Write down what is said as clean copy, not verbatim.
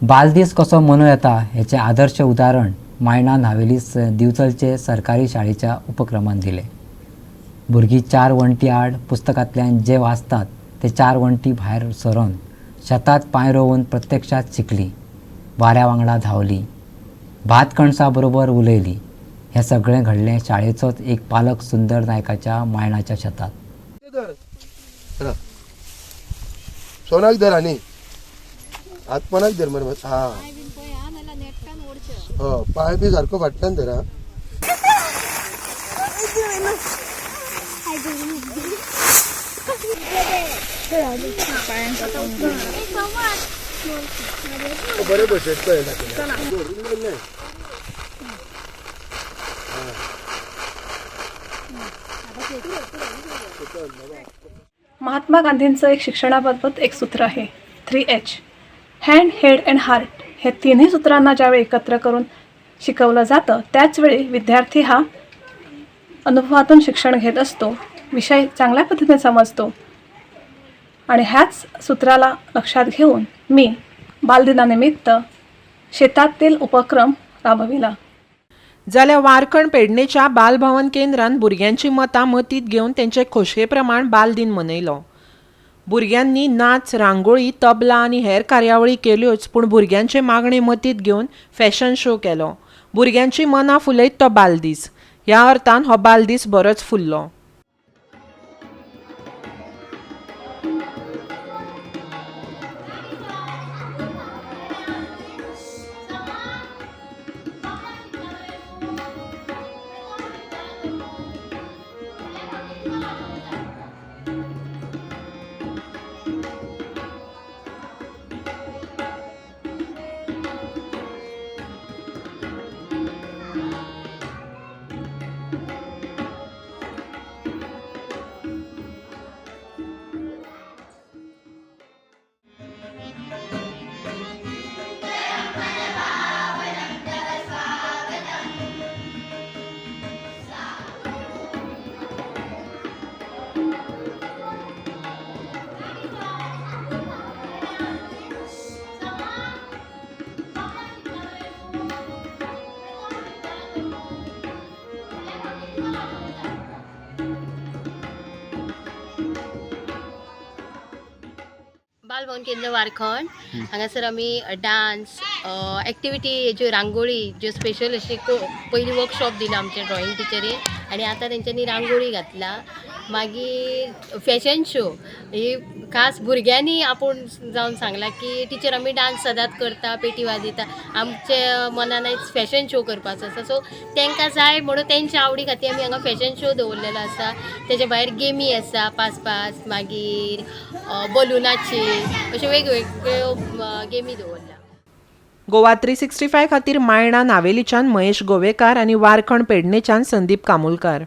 बालदीस कसो मनोवं येता हेचें आदर्श उदाहरण मायणा न्हावेली दिवचलचे सरकारी शाळेच्या उपक्रमान दिलें. भुरगीं चार वण्टी आड पुस्तकांतल्यान जें वाचतात तें चार वण्टी भायर सरून शेतांत पांय रोवन प्रत्यक्षांत शिकलीं, वाऱ्या वांगडा धांवलीं, भात कणसा बरोबर उलयलीं. हें सगळें घडलें शाळेचोच एक पालक सुंदर नायकाच्या मायणाच्या शेतांत. सोनाक धर आनी हात पणाक धर मरे. हा, पांय बी सारको फाटल्यान धर. हा, बरें भशेन पळय. महात्मा गांधींचं एक शिक्षणाबाबत एक सूत्र आहे, 3 H, hand, head and heart. हे तिन्ही सूत्रांना ज्यावेळी एकत्र करून शिकवलं जातं, त्याचवेळी विद्यार्थी हा अनुभवातून शिक्षण घेत असतो, विषय चांगल्या पद्धतीने समजतो. आणि ह्याच सूत्राला लक्षात घेऊन मी बालदिनानिमित्त शेतातील उपक्रम राबविला. जाल्यार वारखंड पेडणेच्या बालभवन केंद्रान भुरग्यांची मतां मतींत घेवन तेंचे खोशये प्रमाण बालदीन मनयलो. भुरग्यांनी नाच, रांगोळी, तबला आनी हेर कार्यावळी केल्योच, पूण भुरग्यांचे मागणे मतींत घेवन फॅशन शो केलो. भुरग्यांची मनां फुलयत तो बालदीस ह्या अर्थान हो बालदीस बरोच फुल्लो. बालभवन केंद्र वारखंड, हांगासर आमी डान्स एक्टिविटी, ज्यो रांगोळी, ज्यो स्पेशल अशी पयलीं वर्कशॉप दिला आमच्या ड्रॉइंग टिचरीन आनी आतां तेंच्यांनी रांगोळी घातला. मागीर फॅशन शो ही खास भुरग्यांनी आपूण जावन सांगला की टिचर, आमी डान्स सदांच करता, पेटी वाजयता, आमच्या मनान आयज फॅशन शो करपाचो आसा. सो तांकां जाय म्हणून तेंच्या आवडी खातीर आमी हांगा फॅशन शो दवरलेलो आसा. तेच्या भायर गेमी आसा, पास पास, मागीर बलुनाची, अश्यो वेगवेगळ्यो गेमी दवरल्या. गोवा 365 खातीर मायणा नावेलीच्यान महेश गोवेकार आनी वारखंड पेडणेच्यान संदीप कामुलकार.